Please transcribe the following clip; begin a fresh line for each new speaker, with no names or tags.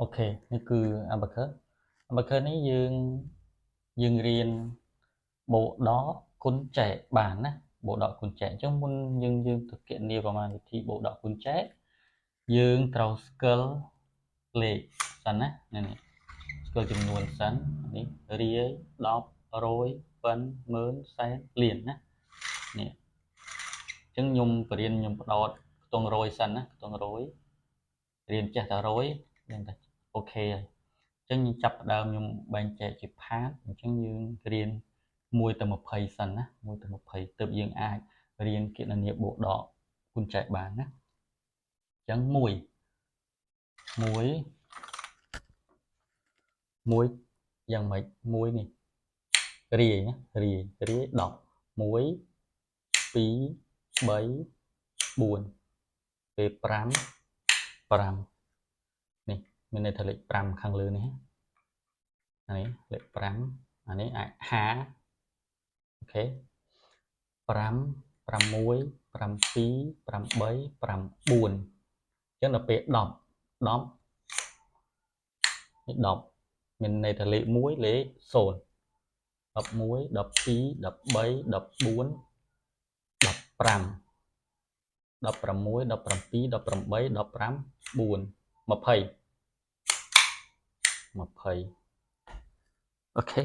OK នេះគឺ abacus abacus នេះយើងរៀនបូកដកគុណចែកបានណាបូកដកគុណចែកអញ្ចឹងមុនយើងទៅគណនាប្រមាណវិធីបូកដកគុណចែកយើងត្រូវស្គាល់លេខសិនណានេះស្គាល់ចំនួនសិននេះរាយ10រយប៉ិនម៉ឺនសែនលានណានេះអញ្ចឹងខ្ញុំបរៀនខ្ញុំផ្ដោតខ្ទង់រយសិនណាខ្ទង់រយរៀនចេះតែរយដឹងតែ OK ហើយអញ្ចឹងខ្ញុំចាប់ផ្ដើមខ្ញុំបែងចែកជា part អញ្ចឹងយើងរៀន1ទៅ20សិនណា1ទៅ20ទើបយើងអាចរៀនគណនាបូកដកគុណចែកបានណាអញ្ចឹង1 1 1យ៉ាងម៉េច1នេះរាយណារាយរាយ10 1 2 3 4ពេល5 5នេះមានន័យថាលេខ5ខាងលើនេះអានេះលេខ5អានេះអាច5 OK 5 6 7 8 9អញ្ចឹងដល់ពេល10 10នេះ10មានន័យថាលេខ1លេខ0 11 12 13 14 15 16 17 18 15 4 20 20 OK។